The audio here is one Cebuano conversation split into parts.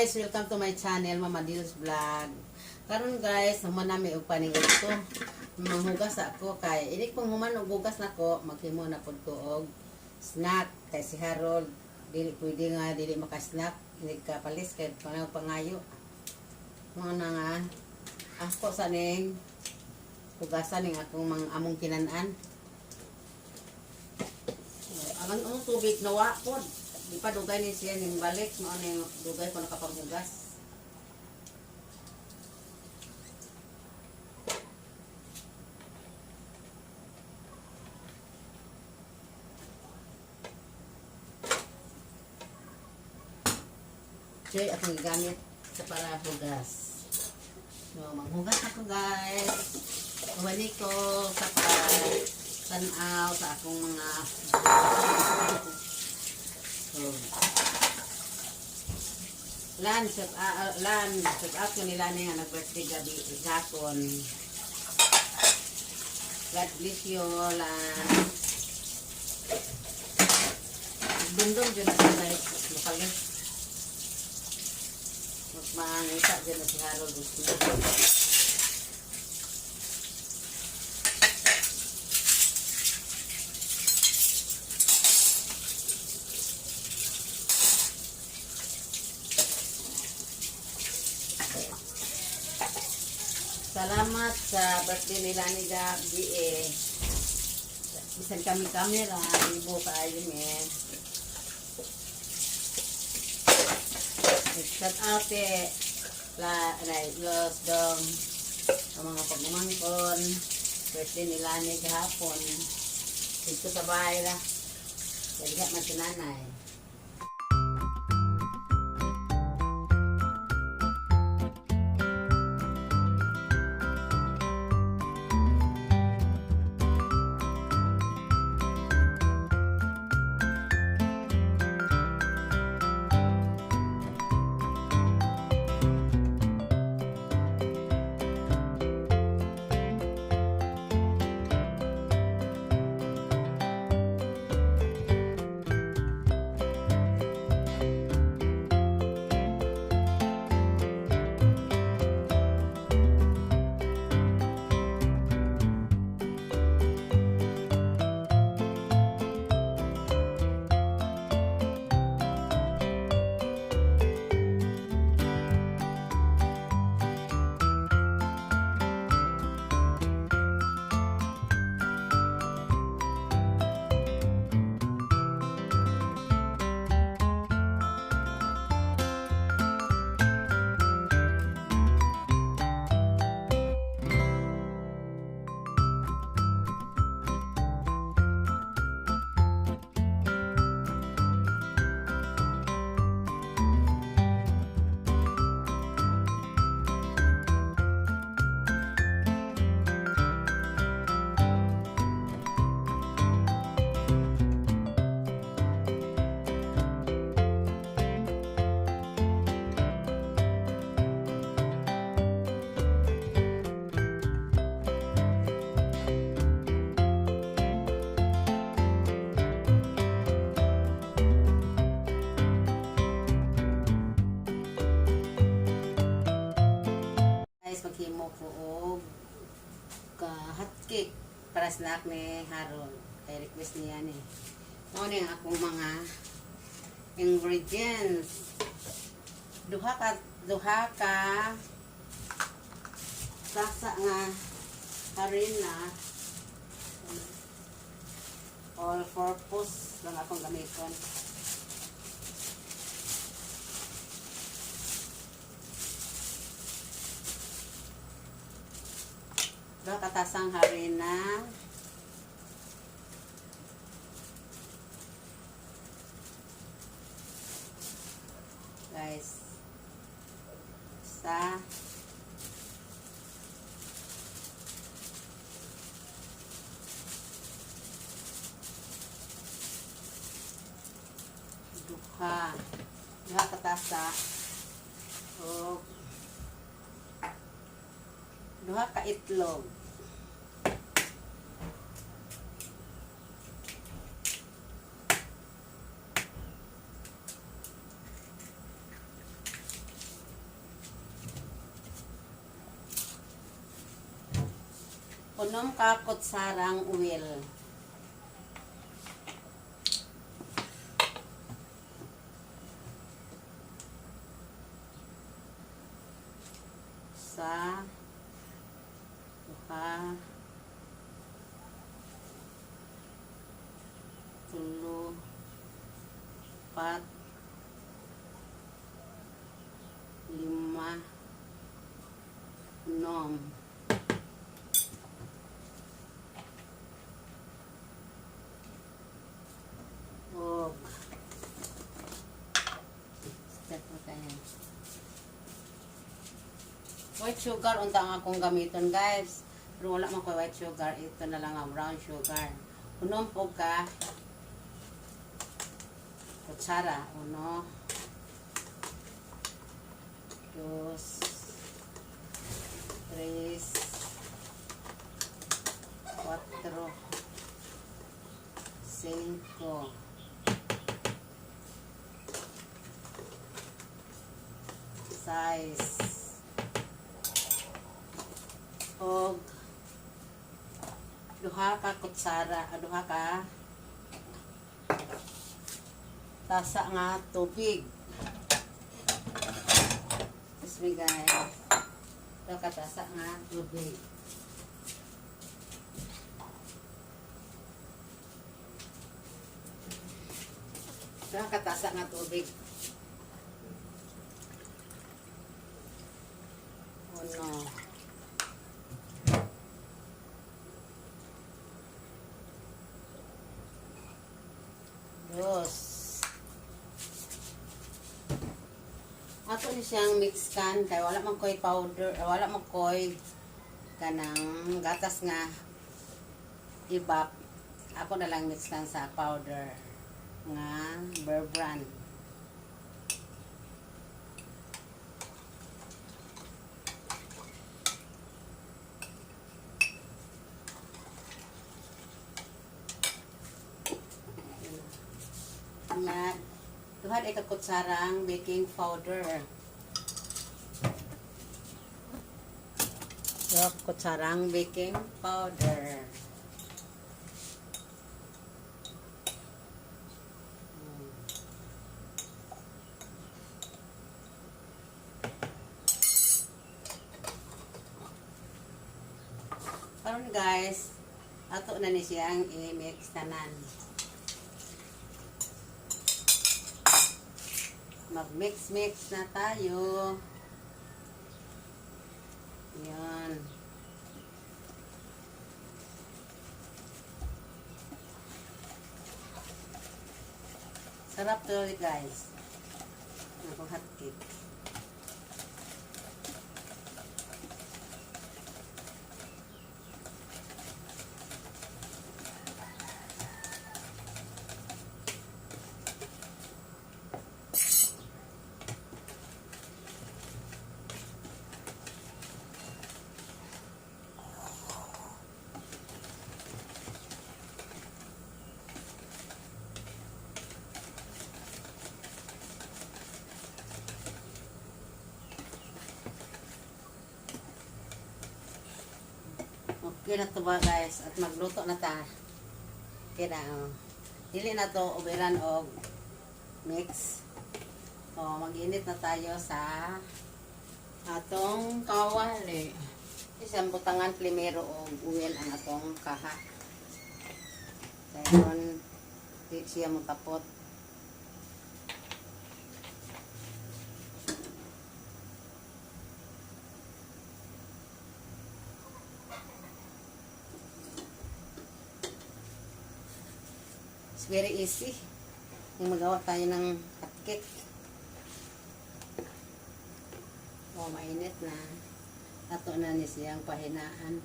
Guys! Welcome to my channel, Mama Dils Vlog. Karon guys, human nami og paningod ko. Manghugas ako kay inig pong human og hugas nako, maghimo na pud ko og snack kay si Harold dili pwede nga dili maka-snack inig ka palis kay panaw pangayo. Mao na nga ako sa ning hugasan ning akong mga among kinan-an. Ang among tubig nawa pod. Di pa dugay ni siya ning balik mao ning dugay ko nakapaghugas. Joy akong gigamit sa para hugas. So, manghugas ako, guys. Wali ko sa tanaw sa akong mga. So, Lan, shout out, Lan, shout out ko nila nga nag-birthday gabi, gakon. God bless you, Lan. Dundong dyan na siya, guys. Makalit. Magmangita dyan na si Harold Guzman. Salamat sa birthday nila ni Gabi eh. Bisan kami kamera, ibo kaayo me. Shout out eh, la, anay, Los Dong, ang mga pagmamangkon, birthday nila ni gahapon. Dito sa bahay la. Dali man si nanay. Guys, maghimo ko og ka hot cake para snack ni Harold. Kay request niya ni. Mao ni ang akong mga ingredients. Duha ka tasa nga harina. All purpose lang akong gamiton. Duha ka tasang harina. Guys, sa duha. Duha ka tasa. O duha ka itlog. Unom ka kutsarang oil. Sa, duha, tulo, pat, lima, unom. Og step mo tayo. White sugar unta ang akong gamiton, guys. Pero wala man ko white sugar, ito na lang ang brown sugar. Unom po ka kutsara. Uno, dos, tres, cuatro, cinco, sais, og duha ka kutsara, ah, duha ka tasa nga tubig. Excuse me, guys. Duha ka tasa nga tubig. Duha ka tasa nga tubig. Uno. Dos. Ato ni siyang mix kan kay wala man koy powder, eh, wala man koy kanang gatas nga ibap. Ako na lang mix lang sa powder nga Bear Brand. Nga duha ay ka kutsarang baking powder. Duha ka kutsarang baking powder. Karon, guys, ato na ni siyang i-mix tanan. Mag-mix-mix na tayo. Yan. Sarap to ulit, guys. Ako hot cake. Okay na to ba, guys, at magluto na ta. Okay na, oh. Dili na to ubiran og mix. Oh, mag-init na tayo sa atong kawali. Isang butangan primero og oil ang atong kaha. Dayon di siya motapot. It's very easy. Yung magawa tayo ng hot cake. Oh, mainit na. Ato na ni siyang pahinaan.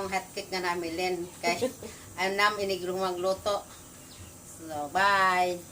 among hotcake nga namilin. Kay anam inig magluto. So, bye!